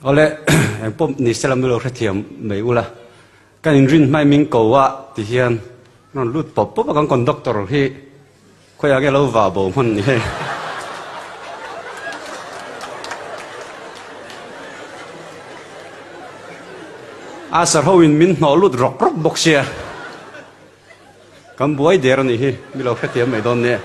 Awle, eng pawh ni sela min lo hrethiam mai ula, kan inrin hmai min ko a ti hian rawn lut pawp pawp a, kan conductor hi khawiah nge lo vah bo hman ni hei. A sir ho in min hnawh lut rawk rawk bawk sia, kan buai der a nih hi, mi lo hrethiam mai dawn nia.